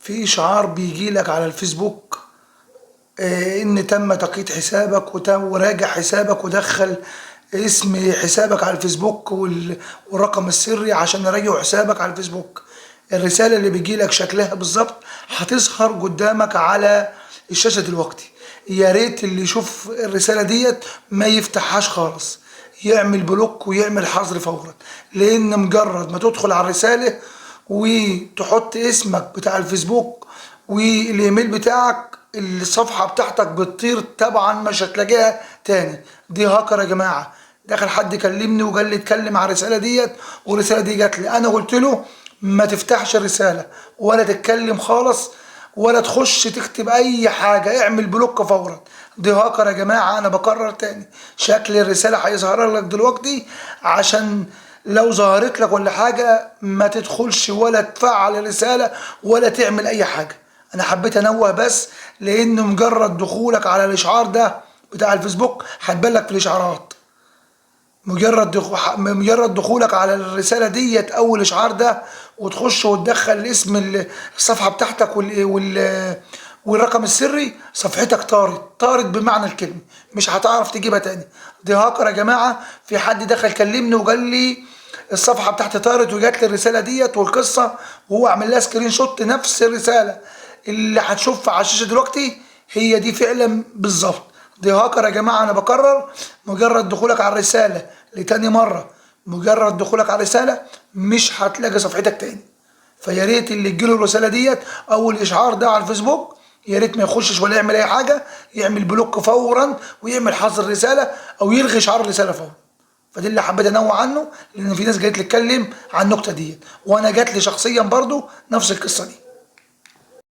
في اشعار بيجي لك على الفيسبوك ان تم تقييد حسابك وراجع حسابك ودخل اسم حسابك على الفيسبوك والرقم السري عشان نراجع حسابك على الفيسبوك. الرسالة اللي بيجي لك شكلها بالظبط هتظهر قدامك على الشاشة دلوقتي. يا ريت اللي يشوف الرسالة ديت ما يفتحهاش خالص، يعمل block ويعمل حظر فورا، لان مجرد ما تدخل على الرسالة وتحط اسمك بتاع الفيسبوك والايميل بتاعك، الصفحة بتاعتك بتطير طبعا، مش هتلاقيها تاني. دي هاكر يا جماعة. دخل حد كلمني وقال لي اتكلم على الرسالة ديت، والرسالة دي جات لي، انا قلت له ما تفتحش الرسالة ولا تتكلم خالص ولا تخش تكتب اي حاجة، اعمل block فورا. دي هاكر يا جماعة. انا بكرر تاني، شكل الرسالة هيظهر لك دلوقتي، عشان لو ظهرت لك ولا حاجة ما تدخلش ولا تفعل الرسالة ولا تعمل اي حاجة. انا حبيت انوه بس، لان مجرد دخولك على الاشعار ده بتاع الفيسبوك هتبان لك في الاشعارات. مجرد دخولك على الرسالة ديت او الاشعار ده وتخش وتدخل اسم الصفحة بتاعتك والرقم السري، صفحتك طارت، طارت بمعنى الكلمة، مش هتعرف تجيبها تاني. دي هاكر يا جماعة. في حد دخل كلمني وقال لي الصفحة بتاعتي طارت وجات لي الرسالة ديت والقصة، وهو عمل لها screenshot. نفس الرسالة اللي هتشوفها على الشاشة دلوقتي هي دي فعلا بالظبط. دي هاكر يا جماعة. أنا بكرر، مجرد دخولك على الرسالة لتاني مرة، مجرد دخولك على الرسالة مش هتلاقي صفحتك تاني. فيا ريت اللي تجيله الرسالة ديت أو الإشعار ده على الفيسبوك يا ريت ما يخشش ولا يعمل أي حاجة، يعمل block فورا ويعمل حظر الرسالة أو يلغي إشعار الرسالة فورا. فدي اللي حبيت انوه عنه، لان في ناس جات لي تتكلم عن النقطة ديت، وانا جات لي شخصيا برضو نفس القصة دي.